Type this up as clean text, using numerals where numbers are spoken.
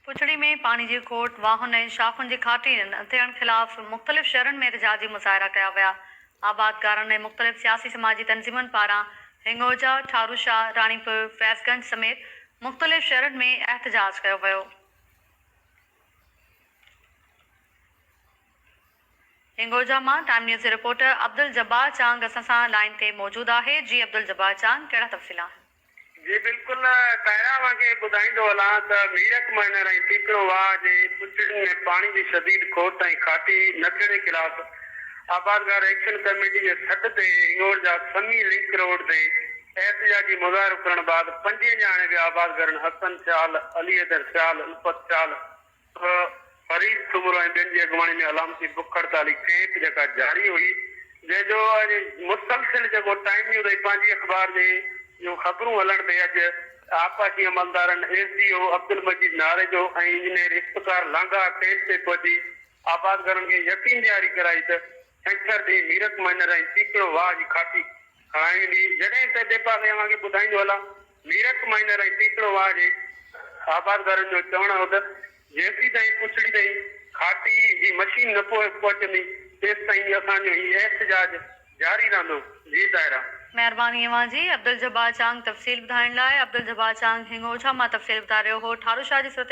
پڇڙي ۾ پاڻي جي کوٽ، واهن ۽ شاخن جي کاٽي نه ٿيڻ خلاف مختلف شهرن ۾ احتجاجي مظاهرا ڪيا ويا. آبادگارن ۽ مختلف سياسي سماجي تنظيمن پاران هنڱورجا، ٺاروشاهه، راڻيپور، فيض گنج سميت مختلف شهرن ۾ احتجاج ڪيو ويو. هنڱورجا مان ٽائيم نيوز جي رپورٽر عبدالجبار چانگ اسان سان لائين تي موجود آهي، جي عبدالجبار چانگ ڪهڙا تفصيل آهن؟ جي بلڪل طاهره اوهان کي ٻڌائيندو هلان ته ميرڪ مائنر ۽ ٽيڪڙو واهه جي پڇڙين ۾ پاڻي جي شديد کوٽ ۽ کاٽي نه ٿيڻ خلاف آبادگار ايڪشن ڪميٽي جي سڏ تي هنڱورجا سمي لنڪ روڊ تي احتجاجي مظاهرو ڪرڻ بعد پنجين ڄاڻي به آبادگارن حسن سيال، علي حيدر سيال، الفت سيال، فريد سومرو ۽ ٻين جي اڳواڻي ۾ علامتي بک هڙتالي ڪئمپ جيڪا جاري هئي جنهن جو اڄ مسلسل جيڪو ٽائيم نيوز ۽ پنهنجي اخبار جي جون خبرون هلڻ تي اڄ آبپاشي عملدارن S D O Abdul Majeed Narejo ۽ engineer Iftikhar Langah camp تي پهچي آبادگارن کي يقين ڏياري ڪرائي ته ڇنڇر ڏينهن ميرڪ مائنر ۽ چيڪڙو واهه جي کاٽي کڻائي ويندي، جڏهن ته ٻئي پاسي اوهان کي ٻڌائيندو هلان، ميرڪ مائنر ۽ ٽيڪڙو واهه جي آبادگارن جو چوڻ هو ته جيسيتائين پڇڙي تائين کاٽي جي مشين نه پهچندي تيستائين اسان جو هي احتجاج جاري رهندو. جي طاهره. مهرباني اوهان جي عبدالجبار چانگ تفصيل ٻڌائڻ لاء عبدالجبار چانگ هنڱورجا مان تفصيل ٻڌائي رهيو هو ٺاروشاه جي صورتحال.